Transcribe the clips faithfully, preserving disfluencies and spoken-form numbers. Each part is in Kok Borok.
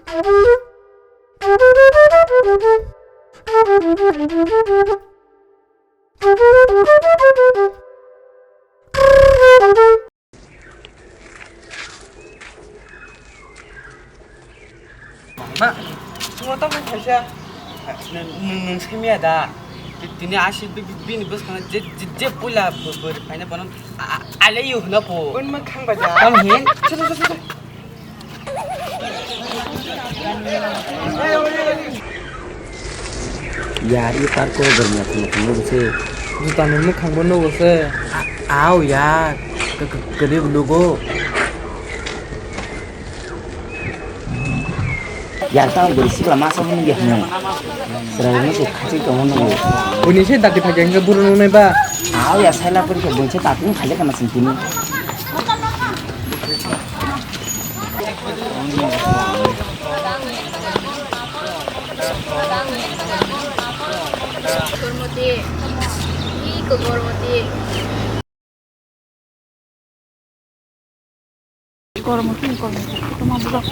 Ma, chwng tamo kaisa. Nwng, nwng, nwng simi ya da? Ti-, tini asi bi-, bi-, bini bwskango je, je, je puila bo-, bo-, phaina bono a-, a-, I love you hwna po. Unma khang ba ja. Tamo hin? Chalo, chalo, chalo. Yar, i park o berma khum khum se. Juta ni mwkhang bo nugo se. A-, aw yar. K-, k-, kwrwi bo nugo. Yar, tamo bwrwi sikla masa hwnwi ya hwnwi. Chwrairokno se khachik tongma nugo. Buini se dati phai khe buru nungnai ba. Aw ya, saila kwrwi khe buini se tatung khaijak kana sing tini. Gormoti. Iko gormoti. Gormoti, gormoti. Toma budak.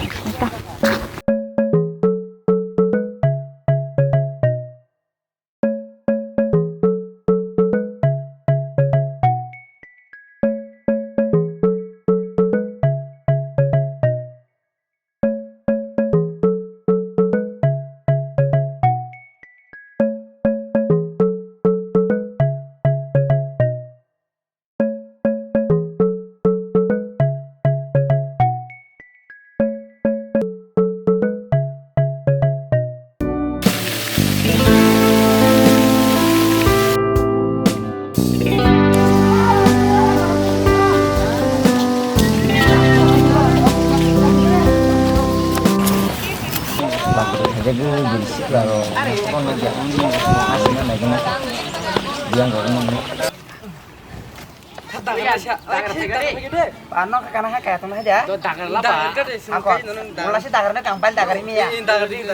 Ano kana ha kaya tong ha ja. Ako. Mula si dagar na kampal dagar mi ya.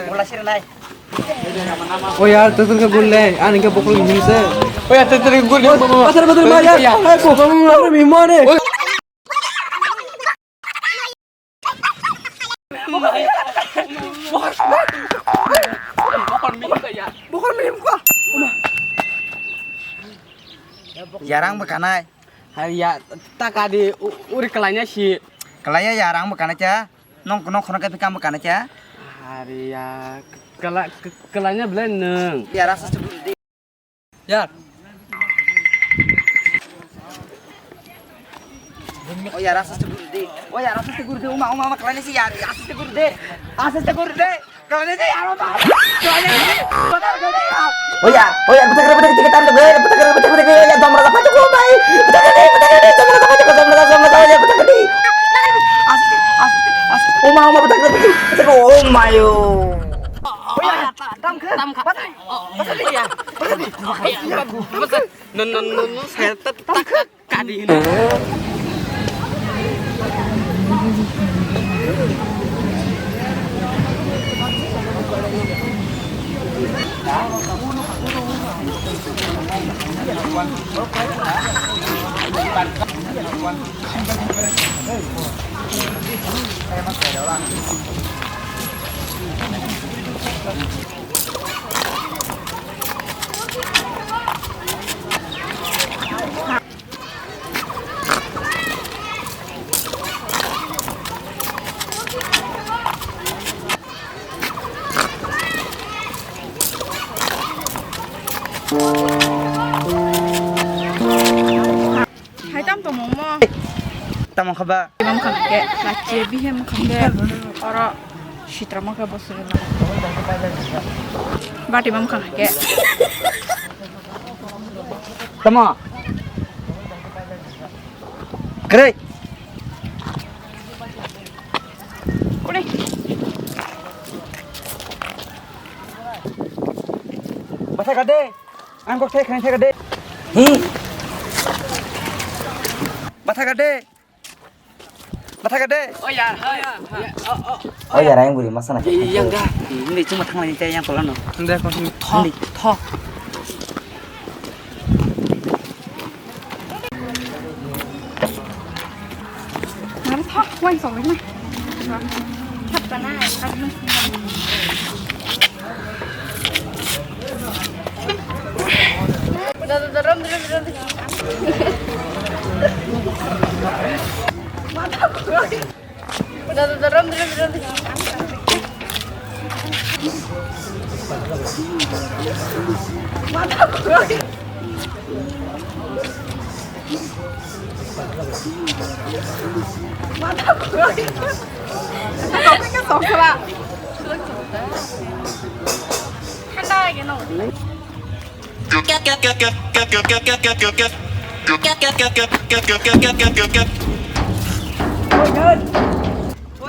Mula si renai. O yar, tu tu ke bol le, ani ke bokol ni se. O yar, tu tu ke bol le. Pasar pasar ma yar. Ay ko, kamu apa mi mo ne? Bokol mi ko ya. Bokol mi ko. Yarang bekanai. Hai ya, taka di u-, uri kalanya si. Kalanya yarang bekanai cha. Nong, nong khono kapi kam kana cha? Hari ya, kela-, ke-, kelanya belai neng. Ya rasa sebut di. Ya. Oh ya rasa sebut di. Oh ya rasa sebut di. Uma, uma, uma kelanya si ya, rasa sebut di. Rasa sebut di. Kelanya si ya, uma. Kelanya si. Betul, kelanya. Oh ya, oh ya, betul, betul, betul, betul, betul, betul, ya, domra dapat cukup baik. Betul, betul, betul, betul, domra dapat cukup, domra, domra, domra, ya, betul, betul. Asik, asik, asik. Uma, uma, betul, betul, betul. Oh my, oh. Oh ya, tam ke. Tam ke. Batai. Batai ya. Batai. Batai. No, no, no, no, saya tet-, tak, tak, kadi. Hai tam tongmo mo. Tamo khaba. Bam kham ke, lachi bihem kham ke. Oro sitra mo ke bosu na. Bati bam kham ke. Tamo. Kre. Kore. Basa gade. Ang kok thai khain thai gade. Hmm. Basa gade. Basa gade. Oh ya, oh ya. Oh ya, rang buri masa na. Yang ga. Ini cuma thang lain yang tolano. Nde ko. Tho. Tho. Nang tho, wai song na. O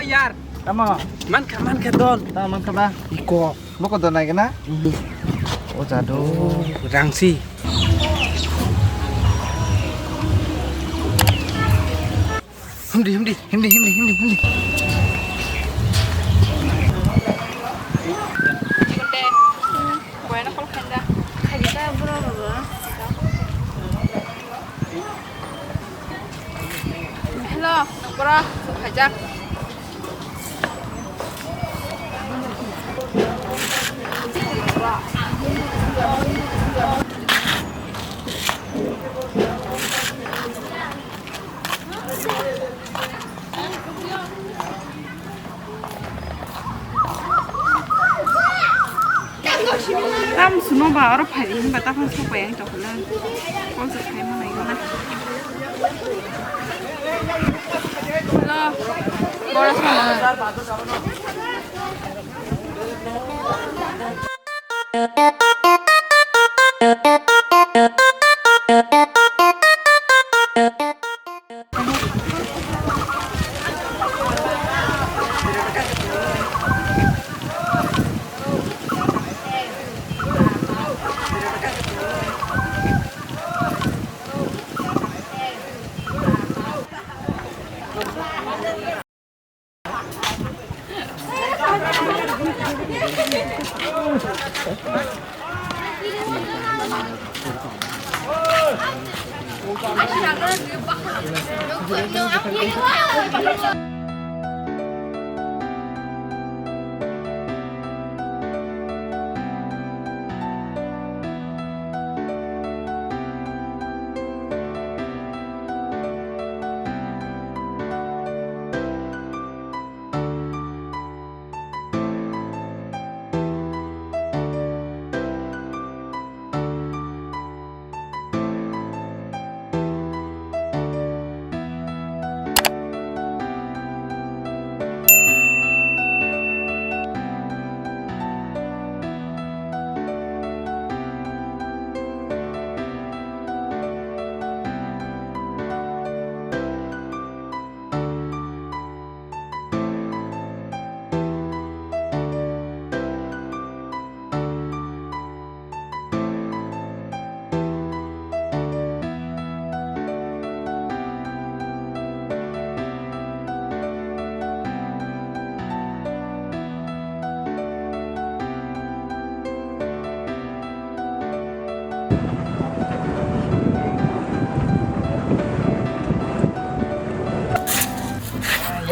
yar. Tamo? Mankha, mankha don. Tamo mankha ba? Iko. Boko don nai gana? O jado. Rangsi. Himdi, himdi, himdi, himdi, himdi, himdi. Hello, nokbora, hajak. Tam suno ba oro phai di hinba ta phang sok bai ang tokla. Kol se khai ma nai gana. Hello. Bora sama.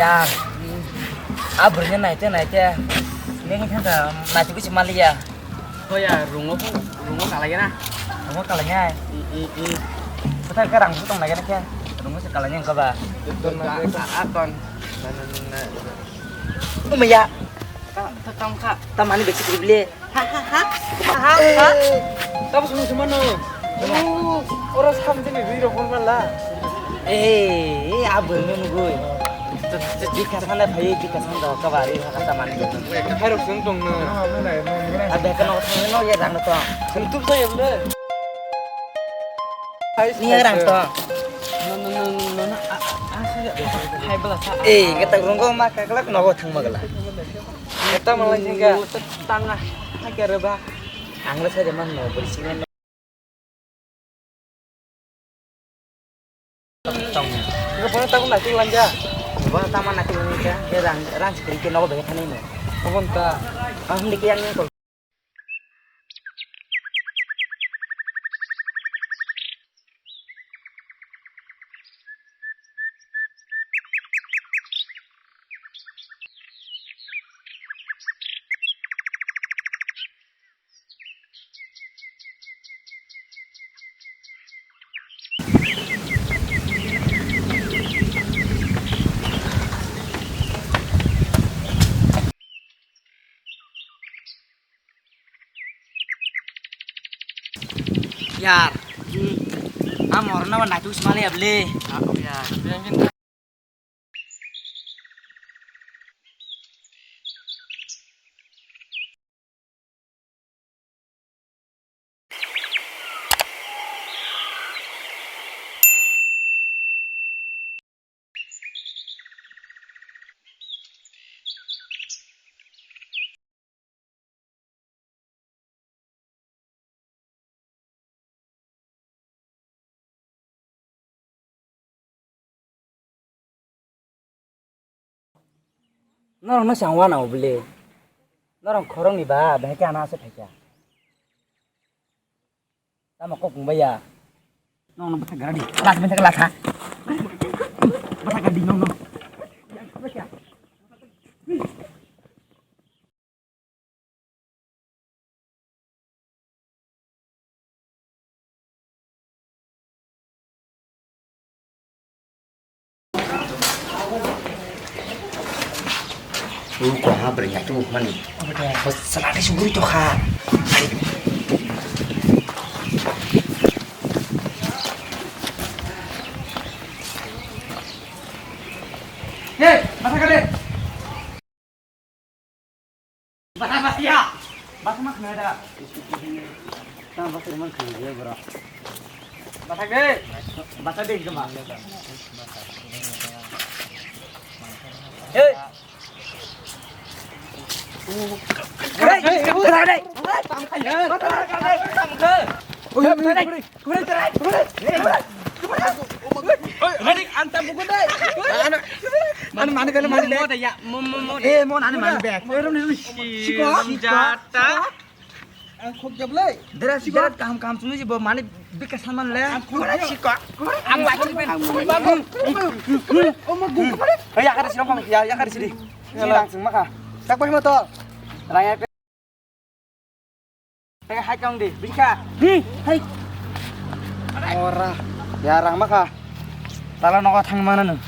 Yar, a bwrwino naite naite, nini khe naitugwi se maliya. Hoya, rungo phung, rungo kalaigena. Rungo kalainai? I, i, i. Kwthai khe rang tong naigena khe? Rungo se kalainai wngkha ba? Akon. Umaya. Tongkha. Tamani besi krible. Ha, ha, ha. Ha, ha, ha. Tamo sumui sumano. Oro samjini rui rok hor mala. Eh, eh, abo no nugui. Bika sana bhai, bika sana do kabari ha kata mani. Hai rok sung tong no. Abe kano thang no ye rang to. Sung tup sa yem le. Ni rang to. No, no, no, no, no, no. Hai bela sa. Eh, kata runggo ma kakla no go thang magala. Kata malai thangka. Tanga. Hai kare ba. Ang le sa de man no, beri sini. Tong. Bono tamo naitwi lanja. Bono tamo naitwi lanja. Ye rang, rang sikri ke nogo bege thanai no. Obon ta. Ang dikhe yang ni kol. Yar. Hmm. Am horna ba naituk smale able. Ah, oh ya. Norok no chang wana o bwle. Norok khorok ni ba, bahai khe ana se phaikha. Tamo kok mung baya. Nong no bwthak gara di. Las bwthak latha. Bwthak gara di nong no. Ui, kok ha bwrwi ya, tu mani. Oke. Bos, salate suguri to kha. Hey, mata kade. Bata basia. Bata mak nada. Tang bata man khani dia, bro. Bata de. Bata de, jom. Hey. Mani, mani, mani, mani. Mo da ya, mo, mo, mo. Eh, mo nani mani bag. Siko, siko. Jata. Ang khok jable. Dera, dera, kaham, kaham sunu jibo, mani bika saman le. Ang khok jable. Siko. Ang lagi ben. Omo gum. Hey, yakar sini, ya, yakar sini. Sini langsung maka. Tak boleh motor. Raya. Hai kang di, bingkha. Hi, hai. Ora, ya rang maka. Tala nogo thang mana nung.